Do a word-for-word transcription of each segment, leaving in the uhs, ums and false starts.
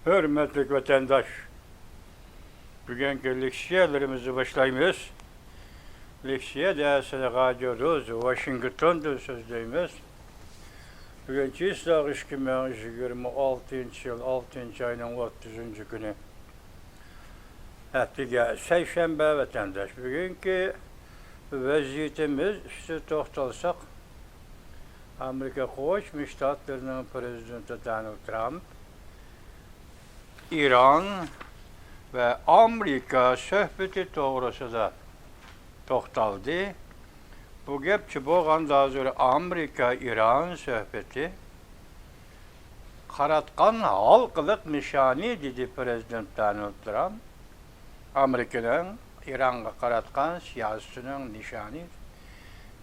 ھۆرمەتلىك ۋەتەنداش، بۈگۈنكى لېكسىيەلىرىمىزنى باشلايمىز. لېكسىيە دەرسىنى رادىيو روزا ۋاشىنگتوندىن سۆزلەيمىز. بۈگۈن چىسلاغ ئىككى مىڭ يىگىرمە ئالتىنچى يىل، ئالتىنچى ئاينىڭ ئوتتۇزىنچى كۈنى. ھەپتىگە سەيشەنبە ۋەتەنداش. بۈگۈنكى ۋەزىيىتىمىز ئۈستىدە توختالساق، ئامېرىكا قوشما شتاتلىرىنىڭ پىرېزىدېنتى دونالد ترامپ ئىران ۋە ئامېرىكا سۆھبىتى توغرىسىدا توختالدى. بۇ گەپچە بولغاندا، ھازىر ئامېرىكا ئىران سۆھبىتى قاراتقان ھالقىلىق نىشانى، دېدى پىرېزىدېنت دونالد ترامپ. ئامېرىكىنىڭ ئىرانغا قاراتقان سىياسىتىنىڭ نىشانى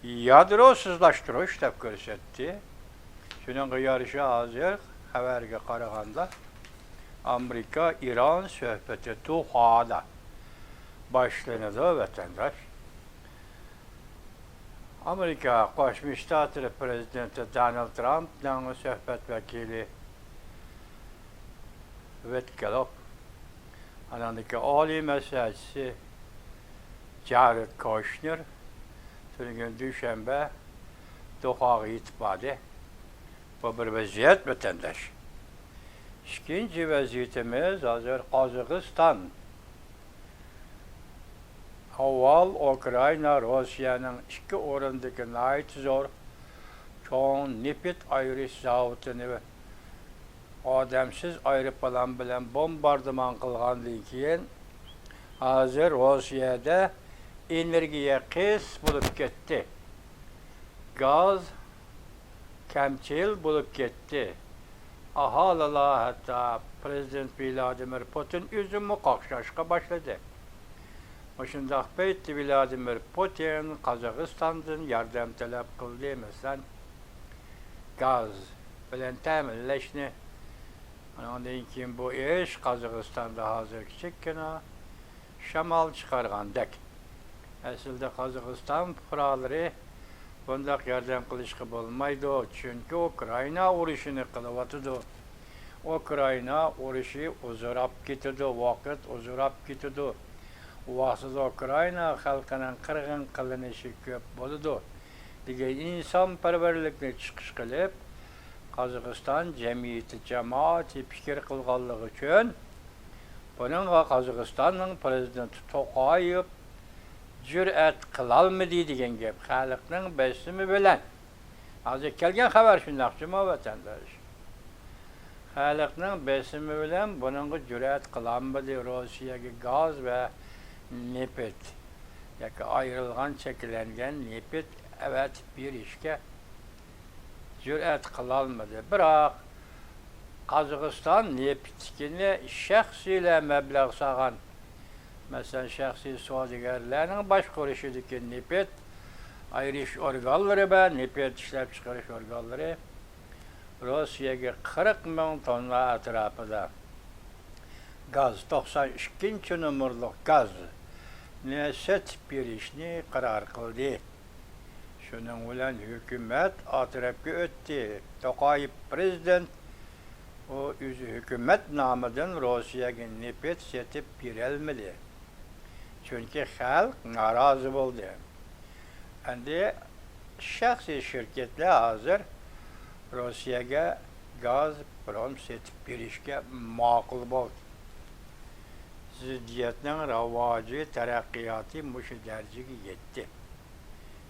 يادروسىزلاشتۇرۇش دەپ كۆرسەتتى. شۇنىڭغا يارىشا، ھازىر خەۋەرگە قارىغاندا، ئامېرىكا ئىران سۆھبىتى دوھادا باشلىنىدۇ، ۋەتەنداش. ئامېرىكا قوشما شتاتلىرى پىرېزىدېنتى دونالد ترامپنىڭ سۆھبەت ۋەكىلى ۋىتكېلوف، ئانىڭدىكى ئالىي مەسلىھەتچىسى جارېد كوشنېر تۈنۈگۈن دۈشەنبە دوھاغا يېتىپ باردى. بۇ بىر ۋەزىيەت، ۋەتەنداش. ئىككىنچى ۋەزىيىتىمىز ھازىر قازاقىستان. ئاۋۋال ئۇكرائىنا روسىيەنىڭ ئىككى ئورۇندىكى ناھايىتى زور چوڭ نېفىت ئايرىش زاۋۇتىنى ئادەمسىز ئايروپىلان بىلەن بومباردىمان قىلغاندىن كېيىن، ھازىر روسىيەدە ئېنېرگىيە قىس بولۇپ كەتتى. گاز كەمچىل بولۇپ كەتتى. ئاھالىلار، ھەتتا پىرېزىدېنت ۋلادىمىر پۇتىن ئۆزىمۇ قاقشاشقا باشلىدى. مۇشۇنداق پەيتتە ۋلادىمىر پۇتىن قازاقىستاندىن ياردەم تەلەپ قىلدى، مەسىلەن، گاز بىلەن تەمىنلەشنى. ئۇنىڭدىن كېيىن بۇ ئىش قازاقىستاندا ھازىر كىچىككىنە شامال چىقارغاندەك. ئەسلىدە قازاقىستان پۇقرالىرى بۇنداق ياردەم قىلىشقا بولمايدۇ، چۈنكى ئۇكرائىنا ئۇرۇشىنى قىلىۋاتىدۇ. ئۇكرائىنا ئۇرۇشى ئۇزىراپ كېتىدۇ، ۋاقىت ئۇزىراپ كېتىدۇ. ئۇ ۋاقىتتا ئۇكرائىنا خەلقىنىڭ قىرغىن قىلىنىشى كۆپ بولىدۇ، دېگەن ئىنسانپەرۋەرلىكنى چىقىش قىلىپ، قازاقىستان جەمئىيىتى، جامائىتى پىكىر قىلغانلىقى ئۈچۈن، بۇنىڭغا قازاقىستاننىڭ پىرېزىدېنتى توقايېۋ جۈرئەت قىلالمىدى دېگەن گەپ. خەلقنىڭ بېسىمى بىلەن. ھازىر كەلگەن خەۋەر شۇنداق جۇمۇ، ۋەتەنداش. خەلقنىڭ بېسىمى بىلەن بۇنىڭغا جۈرئەت قىلالمىدى، روسىيەگە گاز ۋە نېفىت ياكى ئايرىلغان، چەكلەنگەن نېفىت ئەۋەتىپ بېرىشكە جۈرئەت قىلالمىدى. بىراق، قازاقىستان نېفىتتىكىنى شەخسىيلەر مەبلەغ سالغان، مەسىلەن، شەخسىي سودىگەرلەرنىڭ باشقۇرۇشىدىكى نېفىت ئايرىش ئورگانلىرى ۋە نېفىت ئىشلەپچىقىرىش ئورگانلىرى روسىيەگە قىرىق مىڭ توننا ئەتراپىدا گاز، توقسان ئىككىنچى نومۇرلۇق گازنى سېتىپ بېرىشنى قارار قىلدى. شۇنىڭ بىلەن ھۆكۈمەت ئاق تەرەپكە ئۆتتى. توقايېۋ پىرېزىدېنت، ئۇ ئۆزى ھۆكۈمەت نامىدىن روسىيەگە نېفىت سېتىپ بېرەلمىدى. چۈنكى خەلق نارازى بولدى. ئەمدى شەخسىي شىركەتلەر ھازىر روسىيەگە گاز پروم سېتىپ بېرىشكە ماقۇل بولدى. زىددىيەتنىڭ راۋاجى، تەرەققىياتى مۇشۇ دەرىجىگە يەتتى.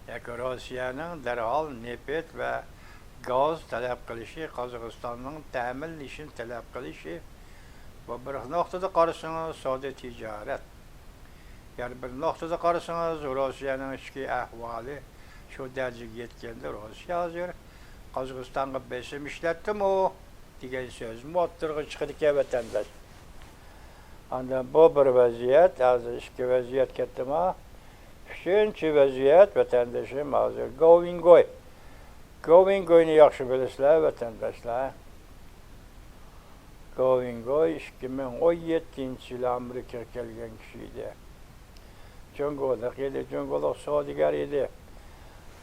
ياكى روسىيەنىڭ دەرھال نېفىت ۋە گاز تەلەپ قىلىشى، قازاقىستاننىڭ تەمىنلىشىنى تەلەپ قىلىشى، بۇ بىر نۇقتىدا قارىسىڭىز سودا تىجارەت. يەنە بىر نۇقتىدا قارىسىڭىز، روسىيەنىڭ ئىچكى ئەھۋالى شۇ دەرىجىگە يەتكەندە، روسىيە ھازىر قازاقىستانغا بېسىم ئىشلەتتىمۇ دېگەن سۆزمۇ ئوتتۇرىغا چىقىدىكەن، ۋەتەنداش. ئاندىن بۇ بىر ۋەزىيەت، ھازىر ئىككى ۋەزىيەت كەتتىما. ئۈچىنچى ۋەزىيەت، ۋەتەندىشىم، ھازىر گوۋىنگوي. گوۋىنگوينى ياخشى بىلىسىلەر، ۋەتەنداشلار. گوۋىنگوي ئىككى مىڭ ئون يەتتىنچى يىلى ئامېرىكىغا كەلگەن كىشى ئىدى. جۇڭگولۇق ئىدى، جۇڭگولۇق سودىگەر ئىدى.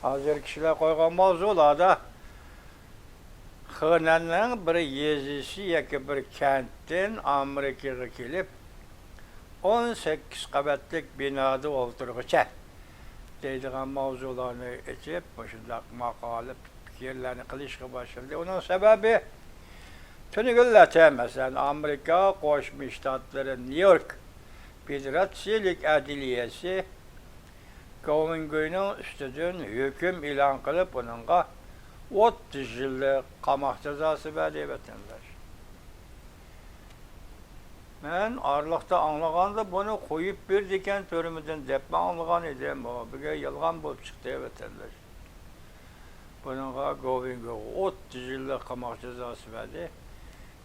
ھازىر كىشىلەر قويغان ماۋزۇلاردا خېنەننىڭ بىر يېزىسى ياكى بىر كەنتتىن ئامېرىكىغا كېلىپ، ئون سەككىز قەۋەتلىك بىنادا ئولتۇرغۇچە دەيدىغان ماۋزۇلارنى ئېچىپ، مۇشۇنداق ماقالە پىكىرلەرنى قىلىشقا باشلىدى. ئۇنىڭ سەۋەبى، تۈنۈگۈنلەردە، مەسىلەن، ئامېرىكا قوشما شتاتلىرى نيۇ يورك فېدېراتسىيەلىك ئەدلىيەسى گوۋېنگوينىڭ ئۈستىدىن ھۆكۈم ئېلان قىلىپ، ئۇنىڭغا ئوتتۇز يىللىق قاماق جازاسى بەردى، ۋەتەنداش. مەن ئارىلىقتا ئاڭلىغاندا، بۇنى قويۇپ بېرىدىكەن تۈرمىدىن دەپمۇ ئاڭلىغان ئىدىم. ئۇ بۈگۈن يالغان بولۇپ چىقتى، ۋەتەنداش. بۇنىڭغا گوۋېنگوغا ئوتتۇز يىللىق قاماق جازاسى بەردى.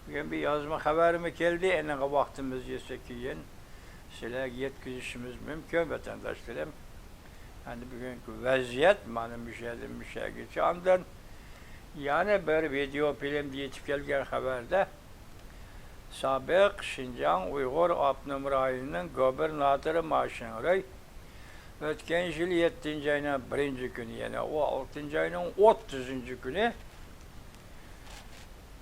بۈگۈن بىر يازما خەۋەرمۇ كەلدى، ئېنىقى ۋاقتىمىز يەتسە كېيىن سىلەرگە يەتكۈزۈشىمىز مۇمكىن، ۋەتەنداشلىرىم. ئەمدى بۈگۈنكى ۋەزىيەت مانا مۇشۇ يەردىن مۇشۇ يەرگىچە. ئاندىن يەنە بىر ۋىدېئو فىلىمدە يېتىپ كەلگەن خەۋەردە، سابىق شىنجاڭ ئۇيغۇر ئاپتونوم رايونىنىڭ گوبىرناتورى ما شىڭرۇي ئۆتكەن يىل يەتتىنچى ئاينىڭ بىرىنچى كۈنى، يەنى ئۇ ئالتىنچى ئاينىڭ ئوتتۇزىنچى كۈنى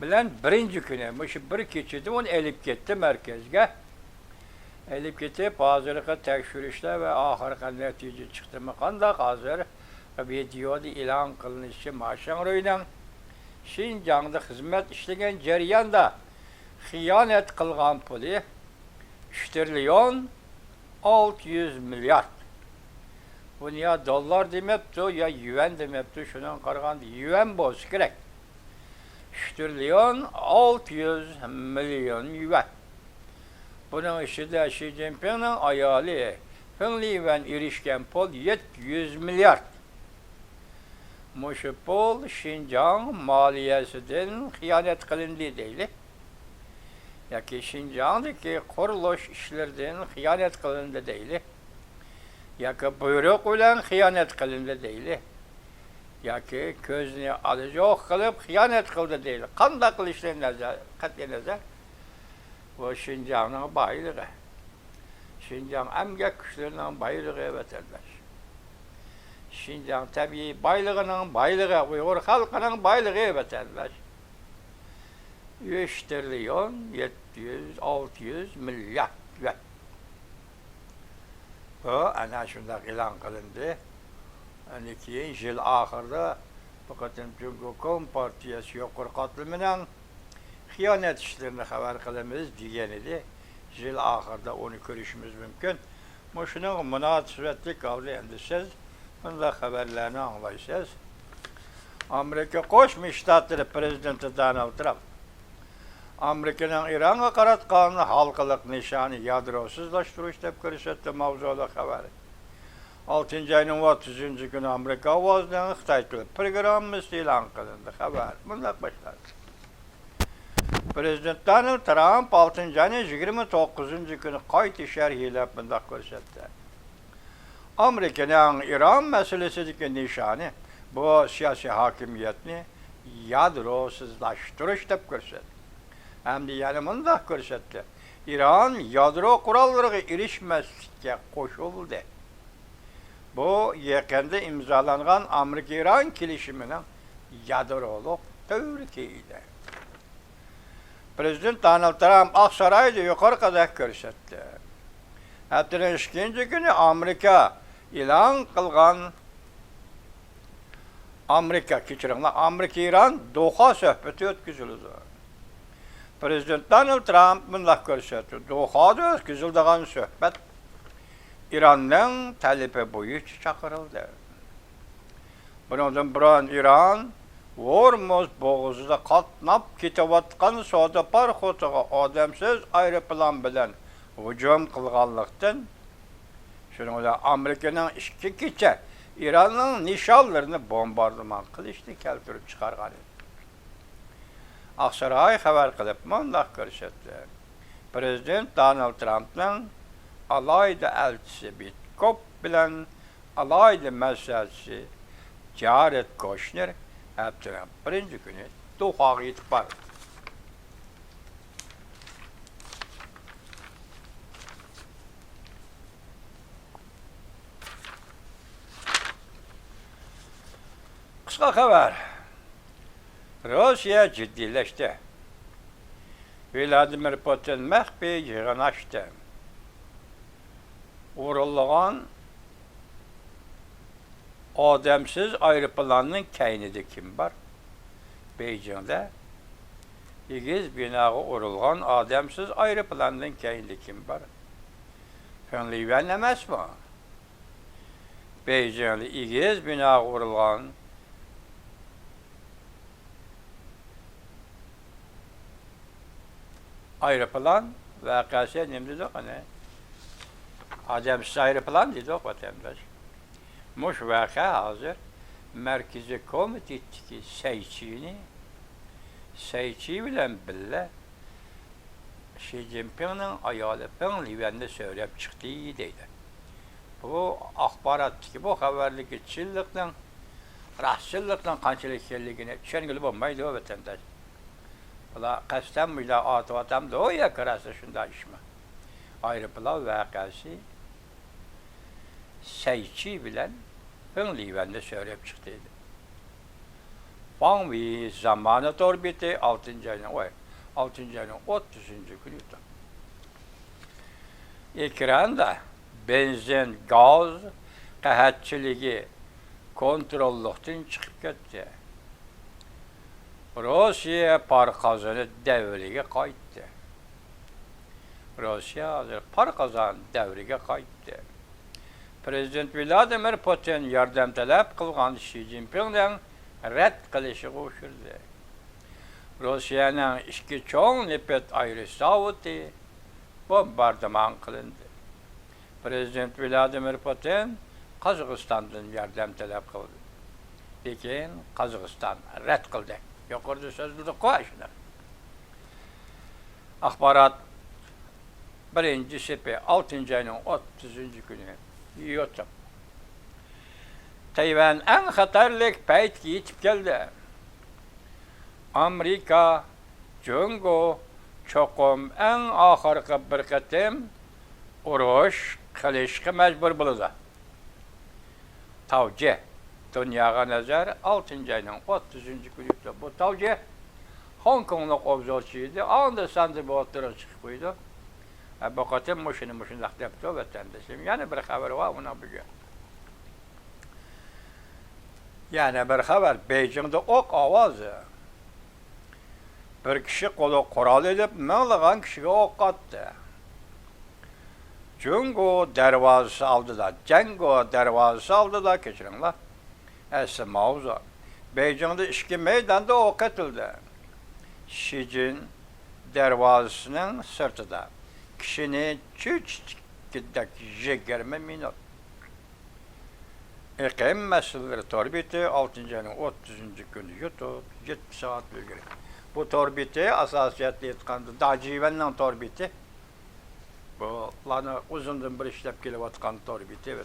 بىلەن بىرىنچى كۈنى، مۇشۇ بىر كېچىدە ئۇنى ئېلىپ كەتتى مەركەزگە. ئېلىپ كېتىپ، ھازىرقى تەكشۈرۈشلەر ۋە ئاخىرقى نەتىجە چىقتىمۇ قانداق، ھازىر ۋىدېئودا ئېلان قىلىنىشىچە، ما شىڭرۇينىڭ شىنجاڭدا خىزمەت ئىشلىگەن جەرياندا خىيانەت قىلغان پۇلى ئۈچ تىرىليون ئالتە يۈز مىليارد. بۇنى يا دوللار دېمەپتۇ، يا يۈەن دېمەپتۇ، شۇنىڭغا قارىغاندا يۈەن بولسا كېرەك. ئۈچ تىرىليون ئالتە يۈز مىليون يۈەن. بۇنىڭ ئىچىدە شى جىنپىڭنىڭ ئايالى پېڭ لىۋەن ئېرىشكەن پۇل يەتتە يۈز مىليارد. مۇشۇ پۇل شىنجاڭ مالىيەسىدىن خىيانەت قىلىندى دەيلى. ياكى شىنجاڭدىكى قۇرۇلۇش ئىشلىرىدىن خىيانەت قىلىندى دەيلى. ياكى بۇيرۇق بىلەن خىيانەت قىلىندى دەيلى. ياكى كۆزىنى ئالىجوق قىلىپ خىيانەت قىلدى دەيلى. قانداق قىلىشتىن نەزەر، قەتئىي نەزەر، بۇ شىنجاڭنىڭ بايلىقى. شىنجاڭ ئەمگەك كۈچلىرىنىڭ بايلىقى، ۋەتەنداش. شىنجاڭ تەبىئىي بايلىقىنىڭ بايلىقى، ئۇيغۇر خەلقىنىڭ بايلىقى، ۋەتەنداش. ئۈچ تىرىليون يەتتە يۈز، ئالتە يۈز مىليارد يۈەن. بۇ ئەنە شۇنداق ئېلان قىلىندى. ئاندىن كېيىن يىل ئاخىرىدا بۇ قېتىم جۇڭگو كومپارتىيەسى يۇقىرى قاتلىمىنىڭ خىيانەت ئىشلىرىنى خەۋەر قىلىمىز دېگەن ئىدى. يىل ئاخىرىدا ئۇنى كۆرۈشىمىز مۇمكىن. مۇشۇنىڭغا مۇناسىۋەتلىك ھالدا ئەمدى سىز مۇنداق خەۋەرلەرنى ئاڭلايسىز. ئامېرىكا قوشما شتاتلىرى پىرېزىدېنتى دونالد ترامپ ئامېرىكىنىڭ ئىرانغا قاراتقان ھالقىلىق نىشانى يادروسىزلاشتۇرۇش دەپ كۆرسەتتى ماۋزۇلۇق خەۋەر. ئالتىنچى ئاينىڭ ئوتتۇزىنچى كۈنى ئامېرىكا ئاۋازىنىڭ خىتاي تىلى پروگراممىسى ئېلان قىلىندى. خەۋەر مۇنداق باشلاندى. پىرېزىدېنت دونالد ترامپ ئالتىنچى ئاينىڭ يىگىرمە توققۇزىنچى كۈنى قايتا شەرھلەپ مۇنداق كۆرسەتتى. ئامېرىكىنىڭ ئىران مەسىلىسىدىكى نىشانى بۇ سىياسىي ھاكىمىيەتنى يادروسىزلاشتۇرۇش دەپ كۆرسەتتى. ھەمدە يەنە مۇنداق كۆرسەتتى، ئىران يادرو قوراللىرىغا ئېرىشمەسلىككە قوشۇلدى. بۇ يېقىندا ئىمزالانغان ئامېرىكا-ئىران كېلىشىمىنىڭ يادرولۇق تۈۋرۈكى ئىدى. پىرېزىدېنت دونالد ترامپ ئاقسارايدا يۇقىرىقىدەك كۆرسەتتى. ھەپتىنىڭ ئىككىنچى كۈنى ئامېرىكا ئېلان قىلغان، ئامېرىكا، كەچۈرۈڭلار، ئامېرىكا-ئىران دوخا سۆھبىتى ئۆتكۈزۈلىدۇ. پىرېزىدېنت دونالد ترامپ مۇنداق كۆرسەتتى، دوخادا ئۆتكۈزۈلىدىغان سۆھبەت ئىراننىڭ تەلىپى بويىچە چاقىرىلدى. بۇنىڭدىن بۇرۇن ئىران ھورمۇز بوغۇزىدا قاتناپ كېتىۋاتقان سودا پاراخوتىغا ئادەمسىز ئايروپىلان بىلەن ھۇجۇم قىلغانلىقتىن، شۇنىڭ بىلەن ئامېرىكىنىڭ ئىككى كېچە ئىراننىڭ نىشانلىرىنى بومباردىمان قىلىشنى كەلتۈرۈپ چىقارغان ئىدى. ئاقساراي خەۋەر قىلىپ مۇنداق كۆرسەتتى، پىرېزىدېنت دونالد ترامپنىڭ ئالاھىدە ئەلچىسى ۋىتكوف بىلەن ئالاھىدە مەسلىھەتچىسى جارېد كوشنېر ھەپتىنىڭ بىرىنچى كۈنى دوخاغا يېتىپ باردى. قىسقا خەۋەر. روسىيە جىددىيلەشتى. ۋلادىمىر پۇتىن مەخپىي يىغىن ئاچتى. ئۇرۇلغان ئادەمسىز ئايروپىلاننىڭ كەينىدە كىم بار؟ بېيجىڭدە ئېگىز بىناغا ئۇرۇلغان ئادەمسىز ئايروپىلاندىن كەينىدە كىم بار؟ فېڭ لىيۈەن ئەمەسمۇ؟ بېيجىڭدا ئېگىز بىناغا ئۇرۇلغان ئايروپىلان ۋەقەسى نېمە دېدۇق ئەنە؟ ئادەمسىز ئايروپىلان دېدۇق، ۋەتەنداش. مۇشۇ ۋەقە ھازىر مەركىزىي كومىتېتتىكى سەيچىنى، سەيچى بىلەن بىللە شى جىنپىڭنىڭ ئايالى فېڭ لىيۈەننى سۆرەپ چىقتى دەيدۇ. بۇ ئاخباراتتىكى بۇ خەۋەرلىكى چىنلىقنىڭ، راستچىللىقنىڭ قانچىلىك ئىكەنلىكىنى چۈشەنگىلى بولمايدۇ، ۋەتەنداش. بۇلار قەستەن مۇشۇنداق ئاتىۋاتامدۇ ياكى راستلا شۇنداق ئىشمۇ؟ ئايروپىلان ۋەقەسى سەيچى بىلەن فېڭ لىيۈەننى سۆرەپ چىقتى. فاڭ ۋېي زامانە تور بېتى ئالتىنچى ئاينىڭ، ۋاي، ئالتىنچى ئاينىڭ ئوتتۇزىنچى كۈنى يوتۇپ. ئېكراندا بېنزىن، گاز قەھەتچىلىكى كونتروللۇقتىن چىقىپ كەتتى. روسىيە پار قازىنى دەۋرىگە قايتتى. روسىيە ھازىر پار قازان دەۋرىگە قايتتى. پىرېزىدېنت ۋلادىمىر پۇتىن ياردەم تەلەپ قىلغان شى جىنپىڭنىڭ رەت قىلىشىغا ئۇچرىدى. روسىيەنىڭ ئىككى چوڭ نېفىت ئايرىش زاۋۇتى بومباردىمان قىلىندى. پىرېزىدېنت ۋلادىمىر پۇتىن قازاقىستاندىن ياردەم تەلەپ قىلدى. لېكىن قازاقىستان رەت قىلدى. يۇقىرىدا سۆزلىدۇققۇ ئاشۇنى. ئاخبارات بىرىنچى سېپى، ئالتىنچى ئاينىڭ ئوتتۇزىنچى كۈنى يوتۇپ. تەيۋەن ئەڭ خەتەرلىك پەيتكە يېتىپ كەلدى. ئامېرىكا، جۇڭگو چوقۇم ئەڭ ئاخىرقى بىر قېتىم ئۇرۇش قىلىشقا مەجبۇر بولىدۇ. تاۋجيې، دۇنياغا نەزەر، ئالتىنچى ئاينىڭ ئوتتۇزىنچى كۈنى. بۇ تاۋجيې خوڭكوڭلۇق ئوبزورچى ئىدى، ئاندا ساندا بۇ ئوتتۇرىغا چىقىپ قويىدۇ. ھە، بۇ قېتىم مۇشۇنى مۇشۇنداق دەپتۇ، ۋەتەندىشىم. يەنە بىر خەۋەر بار ئۇنىڭ بۈگۈن. يەنە بىر خەۋەر، بېيجىڭدا ئوق ئاۋازى. بىر كىشى قولىغا قورال ئېلىپ، مىڭلىغان كىشىگە ئوق ئاتتى. جۇڭگو دەرۋازىسى ئالدىدا، جەڭگو دەرۋازىسى ئالدىدا، كەچۈرۈڭلار، ئەسلى ماۋزۇ. بېيجىڭدا ئىككى مەيداندا ئوق ئېتىلدى. شىجىن دەرۋازىسىنىڭ سىرتىدا كىشىنى چۆچۈتكۈدەك يىگىرمە مىنۇت. ئېقىم مەسىلىلىرى تور بېتى، ئالتىنچى ئاينىڭ ئوتتۇزىنچى كۈنى يۇتۇپ، يەتتە سائەت ئىلگىرى. بۇ تور بېتى، ئاساسىي جەھەتتىن ئېيتقاندا، داجىۋەننىڭ تور بېتى. بۇلارنى ئۇزۇندىن بېرى ئىشلەپ كېلىۋاتقان تور بېتى.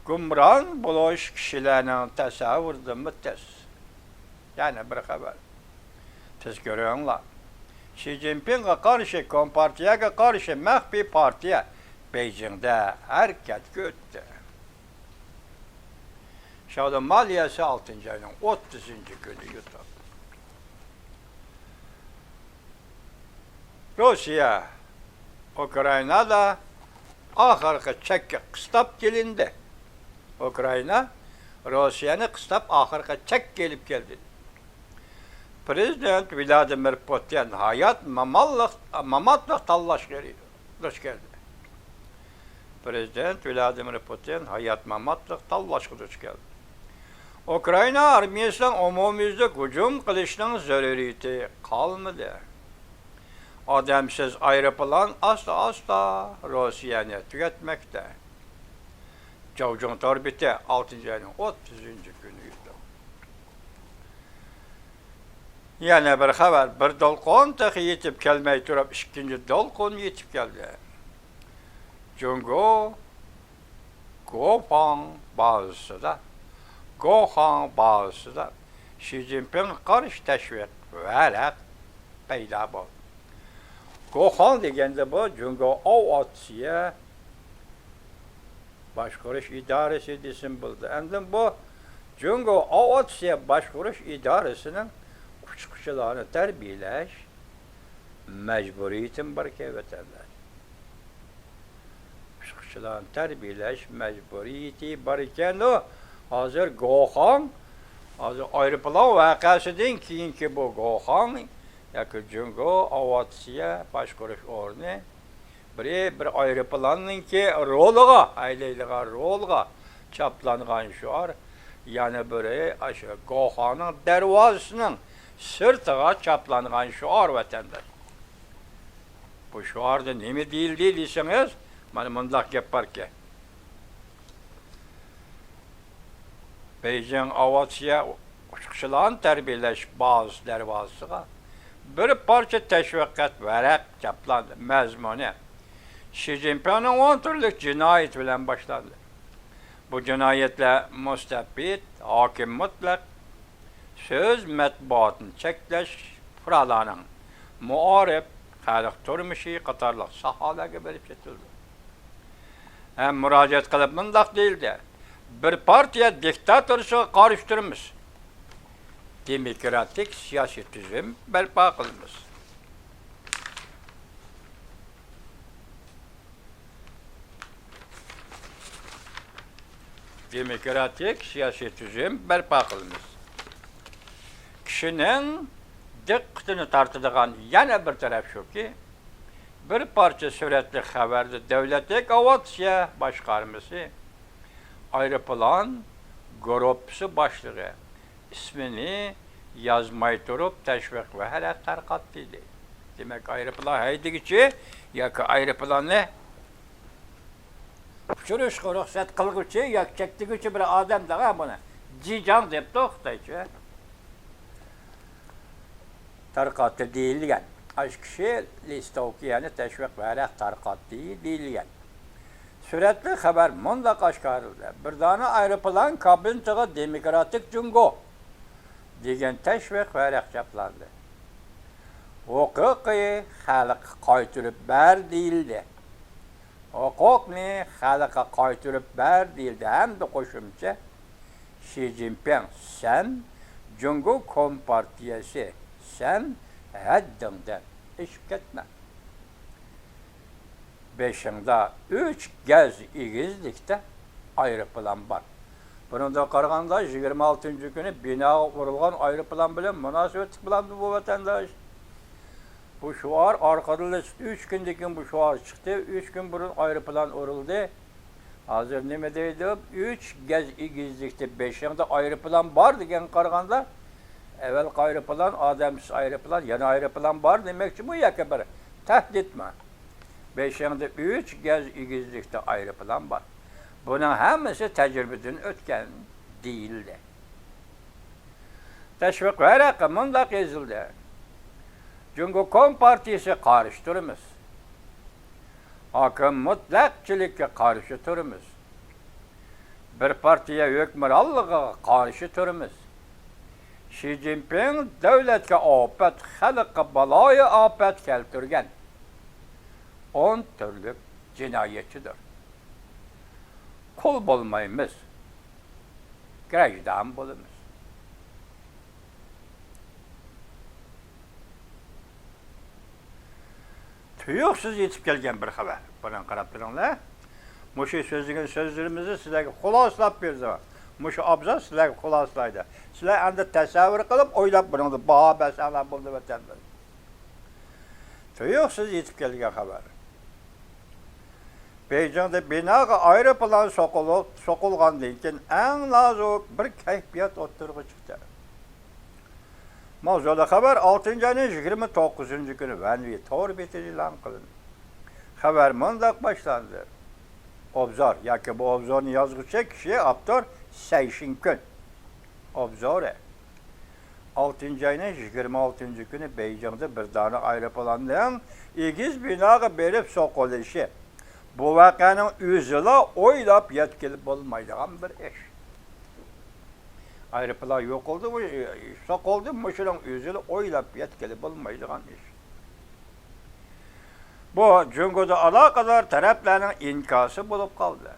گۇمران بولۇش كىشىلەرنىڭ تەسەۋۋۇرىدىنمۇ تېز. يەنە بىر خەۋەر. تېز كۆرۈڭلار. شى جىنپىڭغا قارشى، كومپارتىيەگە قارشى مەخپىي پارتىيە بېيجىڭدە ھەرىكەتكە ئۆتتى. شياۋدۇن مالىيەسى، ئالتىنچى ئاينىڭ ئوتتۇزىنچى كۈنى يوتۇپ. روسىيە ئۇكرائىنادا ئاخىرقى چەككە قىستاپ كېلىندى. ئۇكرائىنا روسىيەنى قىستاپ ئاخىرقى چەككە ئېلىپ كەلدى. پىرېزىدېنت ۋلادىمىر پۇتىن ھايات ماماللىق، ماماتلىق تاللاشقا دۇچ كەلدى. پىرېزىدېنت ۋلادىمىر پۇتىن ھايات ماماتلىق تاللاشقا دۇچ كەلدى. ئۇكرائىنا ئارمىيەسىنىڭ ئومۇميۈزلۈك ھۇجۇم قىلىشنىڭ زۆرۈرىيىتى قالمىدى. ئادەمسىز ئايروپىلان ئاستا-ئاستا روسىيەنى تۈگەتمەكتە. جاۋجۇڭ تور بېتى، ئالتىنچى ئاينىڭ ئوتتۇزىنچى كۈنى. يەنە بىر خەۋەر، بىر دولقۇن تېخى يېتىپ كەلمەي تۇرۇپ، ئىككىنچى دولقۇن يېتىپ كەلدى. جۇڭگو گوخاڭ بازىسىدا، گوخاڭ بازىسىدا شى جىنپىڭغا قارشى تەشۋىق ۋەرەق پەيدا بولدى. گوخاڭ دېگەندە بۇ جۇڭگو ئاۋىئاتسىيە باشقۇرۇش ئىدارىسى دېسىمۇ بولىدۇ. ئاندىن بۇ جۇڭگو ئاۋىئاتسىيە باشقۇرۇش ئىدارىسىنىڭ ئۇچقۇچىلارنى تەربىيەلەش مەجبۇرىيىتىمۇ باركەن، ۋەتەنداش. ئۇچقۇچىلارنى تەربىيەلەش مەجبۇرىيىتى باركەنۇ. ھازىر گوخاڭ، ھازىر ئايروپىلان ۋەقەسىدىن كېيىنكى بۇ گوخاڭ ياكى جۇڭگو ئاۋىئاتسىيە باشقۇرۇش ئورنى بىرى بىر ئايروپىلاننىڭكى رولىغا، ھەيدەيدىغان رولىغا چاپلانغان شوئار، يەنە بىرى ئاشۇ گوخاڭنىڭ دەرۋازىسىنىڭ سىرتىغا چاپلانغان شوئار، ۋەتەنداش. بۇ شوئاردا نېمە دېيىلدى دېسىڭىز، مانا مۇنداق گەپ باركەن. بېيجىڭ ئاۋىئاتسىيە ئۇچقۇچىلارنى تەربىيەلەش بازىسى دەرۋازىسىغا بىر پارچە تەشۋىقات ۋەرەق چاپلاندى. مەزمۇنى: شى جىنپىڭنىڭ ئون تۈرلۈك جىنايىتى بىلەن باشلاندى. بۇ جىنايەتلەر مۇستەبىت، ھاكىم مۇتلەق، سۆز، مەتبۇئاتنى چەكلەش، پۇقرالارنىڭ مائارىپ، خەلق تۇرمۇشى قاتارلىق ساھەلەرگە بېرىپ چېتىلدى. ھەم مۇراجىئەت قىلىپ مۇنداق دېيىلدى: بىر پارتىيە دىكتاتورىسىغا قارشى تۇرىمىز. دېموكراتىك سىياسىي تۈزۈم بەرپا قىلىمىز. دېموكراتىك سىياسىي تۈزۈم بەرپا قىلىمىز. كىشىنىڭ دىققىتىنى تارتىدىغان يەنە بىر تەرەپ شۇكى، بىر پارچە سۈرەتلىك خەۋەردە دۆلەتلىك ئاۋىئاتسىيە باشقارمىسى ئايروپىلان گۇرۇپپىسى باشلىقى ئىسمىنى يازماي تۇرۇپ تەشۋىق ۋەرەق تارقاتتى دەيدۇ. دېمەك، ئايروپىلان ھەيدىگۈچى ياكى ئايروپىلاننى ئۇچۇرۇشقا رۇخسەت قىلغۇچى ياكى چەكلىگۈچى بىر ئادەم دەڭە بۇنى. جىجاڭ دەپتۇ خىتايچە. تارقاتتى دېيىلگەن. ئاشۇ كىشى لىستوۋكىيەنى تەشۋىق ۋەرەق تارقاتتى دېيىلگەن. سۈرەتلىك خەۋەر مۇنداق ئاشكارىلىدى: بىر دانە ئايروپىلان كابىنىسىغا دېموكراتىك جۇڭگو دېگەن تەشۋىق ۋەرەق چاپلاندى. ھوقۇقى خەلققە قايتۇرۇپ بەر دېيىلدى. ھوقۇقنى خەلققە قايتۇرۇپ بەر دېيىلدى ھەمدە قوشۇمچە: شى جىنپىڭ، سەن جۇڭگو كومپارتىيەسى، سەن ھەددىڭدىن ئېشىپ كەتمە. بېشىڭدا ئۈچ گەز ئېگىزلىكتە ئايروپىلان بار. بۇنىڭدىن قارىغاندا، يىگىرمە ئالتىنچى كۈنى بىناغا ئۇرۇلغان ئايروپىلان بىلەن مۇناسىۋەتلىك بولامدۇ بۇ، ۋەتەنداش؟ بۇ شوئار ئارقىدىنلا ئۈچ كۈندىن كېيىن بۇ شوئار چىقتى. ئۈچ كۈن بۇرۇن ئايروپىلان ئۇرۇلدى. ھازىر نېمە دەيدۇ؟ ئۈچ گەز ئېگىزلىكتە بېشىڭدا ئايروپىلان بار دېگەنگە قارىغاندا، ئەۋەلقى ئايروپىلان، ئادەمسىز ئايروپىلان، يەنە ئايروپىلان بار دېمەكچىمۇ ياكى بىر تەھدىتمۇ؟ بېشىڭدا ئۈچ گەز ئېگىزلىكتە ئايروپىلان بار. بۇنىڭ ھەممىسى تەجرىبىدىن ئۆتكەن دېيىلدى. تەشۋىق ۋەرەققە مۇنداق يېزىلدى: جۇڭگو كومپارتىيىسىگە قارشى تۇرىمىز. ھاكىم مۇتلەقچىلىككە قارشى تۇرىمىز. بىر پارتىيە ھۆكۈمرانلىقىغا قارشى تۇرىمىز. شى جىنپىڭ دۆلەتكە ئاپەت، خەلققە بالايىئاپەت كەلتۈرگەن ئون تۈرلۈك جىنايەتچىدۇر. قۇل بولمايمىز، گىرەجدان بولىمىز. تۇيۇقسىز يېتىپ كەلگەن بىر خەۋەر. بۇنىڭغا قاراپ تۇرۇڭلار. مۇشۇ سۆزلىگەن سۆزلىرىمىزنى سىلەرگە خۇلاسىلاپ بېرىمىز. مۇشۇ ئابزاس سىلەرگە خۇلاسىلايدۇ. سىلەر ئەمدى تەسەۋۋۇر قىلىپ، ئويلاپ، بۇنىڭدا باھا بەرسەڭلار بولدى، ۋەتەنداش. تۇيۇقسىز يېتىپ كەلگەن خەۋەر. بېيجىڭدا بىناغا ئايروپىلان سوقۇلۇپ، سوقۇلغاندىن كېيىن ئەڭ نازۇك بىر كەيپىيات ئوتتۇرىغا چىقتى. ماۋزۇلۇق خەۋەر ئالتىنچى ئاينىڭ يىگىرمە توققۇزىنچى كۈنى ۋەنۋى تور بېتىدە ئېلان قىلىندى. خەۋەر مۇنداق باشلاندى. ئوبزور ياكى بۇ ئوبزورنى يازغۇچى كىشى، ئاپتور سەي شىنكۈن. ئوبزورى. ئالتىنچى ئاينىڭ يىگىرمە ئالتىنچى كۈنى بېيجىڭدا بىر دانە ئايروپىلاننىڭ ئېگىز بىناغا بېرىپ سوقۇلۇشى، بۇ ۋەقەنىڭ ئۆزىلا ئويلاپ يەتكىلى بولمايدىغان بىر ئىش. ئايروپىلان يوقىلىدۇ، سوقۇلدى، مۇشۇنىڭ ئۆزىلا ئويلاپ يەتكىلى بولمايدىغان ئىش. بۇ جۇڭگودا ئالاقىدار تەرەپلەرنىڭ ئىنكاسى بولۇپ قالدى.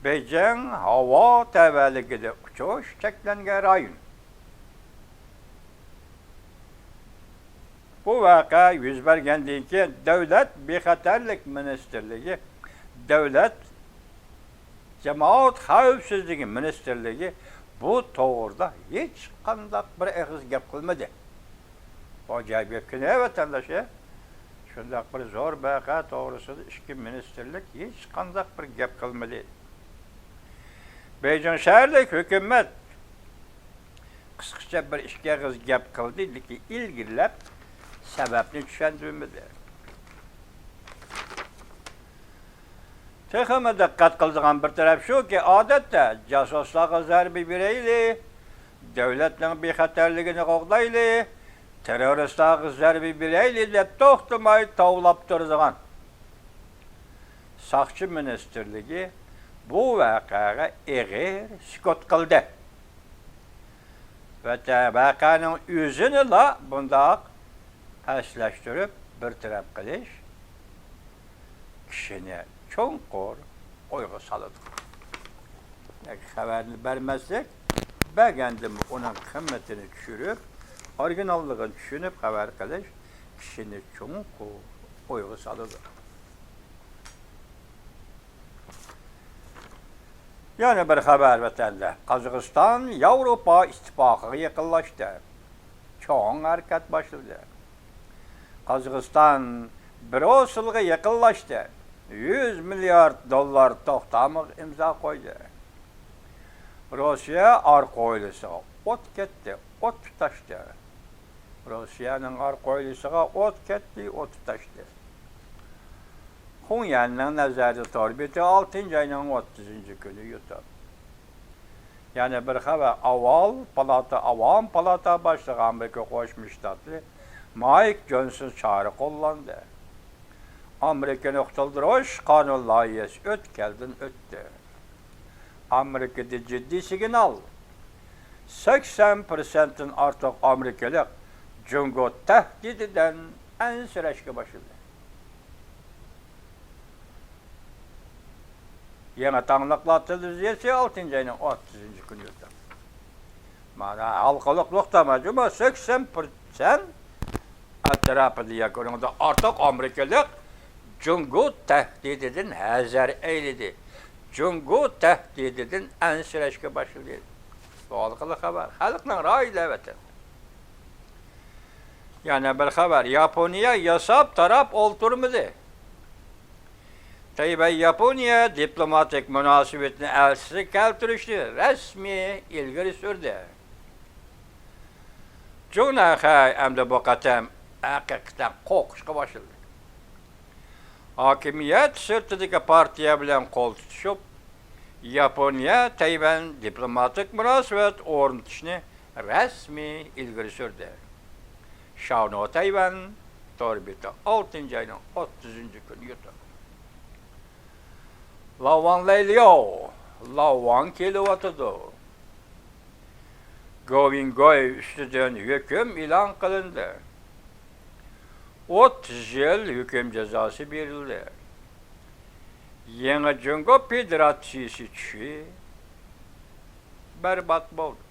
بېيجىڭ ھاۋا تەۋەلىكىدە چوش چەكلەنگەن رايون. بۇ ۋەقە يۈز بەرگەندىن كېيىن، دۆلەت بىخەتەرلىك مىنىستىرلىكى، دۆلەت جامائەت خەۋپسىزلىكى مىنىستىرلىكى بۇ توغرىدا ھېچقانداق بىر ئېغىز گەپ قىلمىدى. ئاجايىپ گەپكەن ھە، ۋەتەنداش، ھە؟ شۇنداق بىر زور ۋەقە توغرىسىدا ئىككى مىنىستىرلىك ھېچقانداق بىر گەپ قىلمىدى. بېيجىڭ شەھەرلىك ھۆكۈمەت قىسقىچە بىر ئىككى ئېغىز گەپ قىلدى، لېكىن ئىلگىرىلەپ سەۋەبنى چۈشەندۈرمىدى. تېخىمۇ دىققەت قىلىدىغان بىر تەرەپ شۇكى، ئادەتتە جاسۇسلارغا زەربە بېرەيلى، دۆلەتنىڭ بىخەتەرلىكىنى قوغدايلى، تېررورىستلارغا زەربە بېرەيلى دەپ توختىماي توۋلاپ تۇرىدىغان ساقچى مىنىستىرلىكى بۇ ۋەقەگە ئېغىر سۈكۈت قىلدى. ۋەتە-، ۋەقەنىڭ ئۆزىنىلا بۇنداق پەسلەشتۈرۈپ بىر تەرەپ قىلىش كىشىنى چوڭقۇر ئويغا سالىدۇ. خەۋەرنى بەرمەسلىك، بەرگەندىمۇ ئۇنىڭ قىممىتىنى چۈشۈرۈپ، ئورىگىناللىقىنى چۈشىنىپ خەۋەر قىلىش كىشىنى چوڭقۇر ئويغا سالىدۇ. يەنە بىر خەۋەر ۋەتەندە. قازاقىستان ياۋروپا ئىتتىپاقىغا يېقىنلاشتى. چوڭ ھەرىكەت باشلىدى. قازاقىستان بروسېلغا يېقىنلاشتى. يۈز مىليارد دوللار توختامغا ئىمزا قويدى. روسىيە ئارقا ھويلىسىغا ئوت كەتتى، ئوت تۇتاشتى. روسىيەنىڭ ئارقا ھويلىسىغا ئوت كەتتى، ئوت تۇتاشتى. خۇڭيەننىڭ نەزەردە تور بېتى ئالتىنچى ئاينىڭ ئوتتۇزىنچى كۈنى يوتۇپ. يەنە بىر خەۋەر، ئاۋۋال پالاتا، ئاۋام پالاتا باشلىقى ئامېرىكا قوشما شتاتلىرى مايك جونسون چارە قوللاندى. ئامېرىكىنى قۇتۇلدۇرۇش قانۇن لايىھەسى ئۆتكەلدىن ئۆتتى. ئامېرىكىدا جىددىي سىگنال. سەكسەن پىرسەنتتىن ئارتۇق ئامېرىكىلىق جۇڭگو تەھدىتىدىن ئەنسىرەشكە باشلىدى. يېڭى تاڭلىقلار تېلېۋىزىيەسى ئالتىنچى ئاينىڭ ئوتتۇزىنچى كۈنى يوتۇپ. مانا ھالقىلىق نۇقتا مەجمۇ سەكسەن پىرسەنت ئەتراپىدا ياكى ئۇنىڭدىن ئارتۇق ئامېرىكىلىق جۇڭگو تەھدىتىدىن ھەزەر ئەيلىدى. جۇڭگو تەھدىتىدىن ئەنسىرەشكە باشلىدى. بۇ ھالقىلىق خەۋەر. خەلقنىڭ رايى دەۋەتتى. يەنە بىر خەۋەر، ياپونىيە ياساپ تاراپ ئولتۇرمىدى. تەيۋەن ياپونىيە دىپلوماتىك مۇناسىۋىتىنى ئەسلىگە كەلتۈرۈشنى رەسمىي ئىلگىرى سۈردى. جۇڭ نەنخەي ئەمدى بۇ قېتىم ھەقىقەتەن قورقۇشقا باشلىدى. ھاكىمىيەت سىرتىدىكى پارتىيە بىلەن قول تۇتۇشۇپ، ياپونىيە تەيۋەن دىپلوماتىك مۇناسىۋەت ئورنىتىشنى رەسمىي ئىلگىرى سۈردى. شاۋنو تەيۋەن تور بېتى ئالتىنچى ئاينىڭ ئوتتۇزىنچى كۈنى يوتۇپ. لاۋان لەيلياۋ، لاۋان كېلىۋاتىدۇ. گوۋىنگوي ئۈستىدىن ھۆكۈم ئېلان قىلىندى. ئوتتۇز يىل ھۆكۈم جازاسى بېرىلدى. يېڭى جۇڭگو فېدېراتسىيىسى چۈشى بەربات بولدى.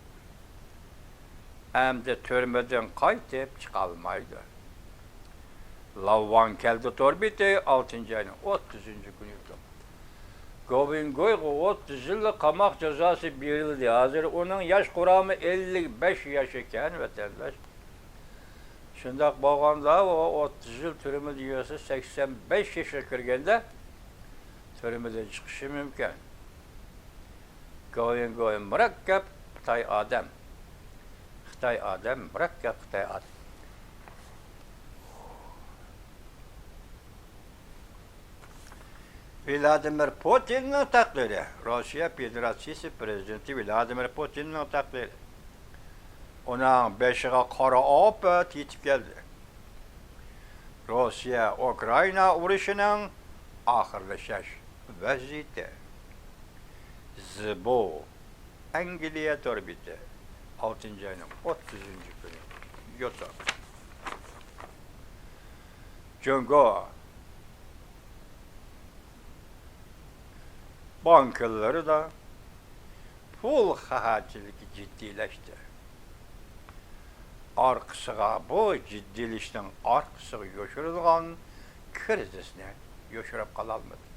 ئەمدى تۈرمىدىن قايتىپ چىقالمايدۇ. لاۋان كەلدى تور بېتى ئالتىنچى ئاينىڭ ئوتتۇزىنچى كۈنى يوتۇپ. گوۋىنگويغا ئوتتۇز يىللىق قاماق جازاسى بېرىلدى. ھازىر ئۇنىڭ ياش قۇرامى ئەللىك بەش ياش ئىكەن، ۋەتەنداش. شۇنداق بولغاندا، ئۇ ئوتتۇز يىل تۈرمىدە يۈرسە، سەكسەن بەش ياشقا كىرگەندە تۈرمىدىن چىقىشى مۇمكىن. گوۋىنگوي مۇرەككەپ خىتاي ئادەم. خىتاي ئادەم، مۇرەككەپ خىتاي ئادەم. ۋلادىمىر پۇتىننىڭ تەقدىرى. روسىيە فېدېراتسىيىسى پىرېزىدېنتى ۋلادىمىر پۇتىننىڭ تەقدىرى. ئۇنىڭ بېشىغا قارا ئاپەت يېتىپ كەلدى. روسىيە ئۇكرائىنا ئۇرۇشىنىڭ ئاخىرلىشىش ۋەزىيىتى. زىبو، ئەنگلىيە تور بېتى، ئالتىنچى ئاينىڭ ئوتتۇزىنچى كۈنى يوتۇپ. جۇڭگو بانكىلىرىدا پۇل قەھەتچىلىكى جىددىيلەشتى. ئارقىسىغا، بۇ جىددىيلىشىشنىڭ ئارقىسىغا يوشۇرۇنغان كىرىزىسنى يوشۇرۇپ قالالمىدى.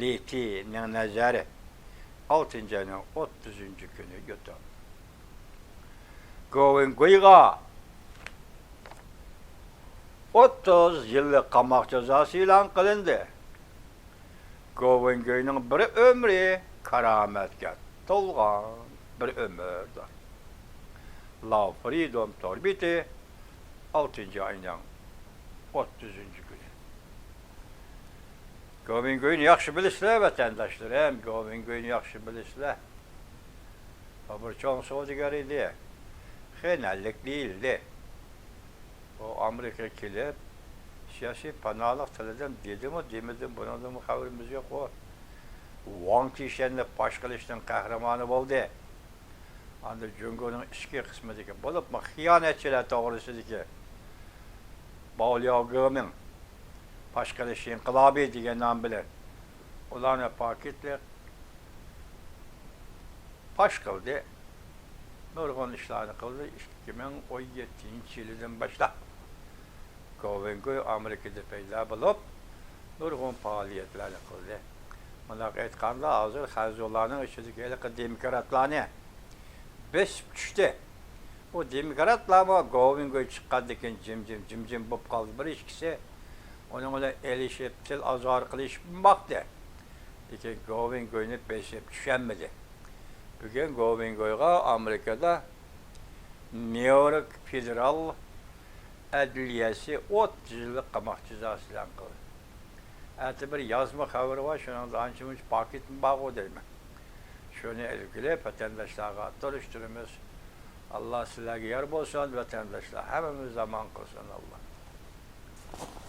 لى تېنىڭ نەزىرى ئالتىنچى ئاينىڭ ئوتتۇزىنچى كۈنى يوتۇلدى. گوۋېنگۇيغا ئوتتۇز يىللىق قاماق جازاسى ئېلان قىلىندى. گوۋېنگۇينىڭ بىر ئۆمرى كارامەتكە تولغان بىر ئۆمۈردۇر. لاۋ فرىدوم تور بېتى، ئالتىنچى ئاينىڭ ئوتتۇزىنچى كۈنى. گوۋېنگۇينى ياخشى بىلىسىلەر، ۋەتەنداشلىرىم، گوۋېنگۇينى ياخشى بىلىسىلەر. ئۇ بىر چوڭ سودىگەر ئىدى. خېنەنلىك دېيىلدى. ئۇ ئامېرىكىغا كېلىپ، سىياسىي پاناھلىق تىلىدىم دېدىمۇ، دېمىدىم، بۇنىڭدىنمۇ خەۋىرىمىز يوق. ئۇ ۋاڭ چىشەننى پاش قىلىشنىڭ قەھرىمانى بولدى. ئاندىن جۇڭگونىڭ ئىچكى قىسمىدىكى، بولۇپمۇ خىيانەتچىلەر توغرىسىدىكى باۋ لياۋگېمىڭ پاش قىلىش ئىنقىلابى دېگەن نام بىلەن ئۇلارنى پاكىتلىق پاش قىلدى. نۇرغۇن ئىشلارنى قىلدى. ئىككى مىڭ ئون يەتتىنچى يىلىدىن باشلاپ گوۋېنگۇي ئامېرىكىدا پەيدا بولۇپ، نۇرغۇن پائالىيەتلەرنى قىلدى. مۇنداق ئېيتقاندا، ھازىر خەنزۇلارنىڭ ئىچىدىكى ھېلىقى دېموكراتلارنى بېسىپ چۈشتى. ئۇ دېموكراتلارمۇ گوۋېنگۇي چىققاندىن كېيىن جىمجىم، جىمجىم بولۇپ قالدى. بىر ئىككىسى ئۇنىڭ بىلەن ئېلىشىپ، تىل ئازارى قىلىشىپ باقتى. لېكىن گوۋېنگۇينى بېسىپ چۈشەلمىدى. بۈگۈن گوۋېنگۇيغا ئامېرىكىدا نيۇ يورك فېدېرال ئەدلىيەسى ئوتتۇز يىللىق قاماق جازاسى ئېلان قىلدى. ئەتە بىر يازما خەۋىرى بار، شۇنىڭدا ئانچە-مۇنچە پاكىتمۇ بارغۇ دەيمەن. شۇنى ئىلگىرى ۋەتەنداشلارغا تونۇشتۇرىمىز. ئاللا سىلەرگە يار بولسۇن، ۋەتەنداشلار، ھەممىمىزگە ئامان قىلسۇن ئاللا.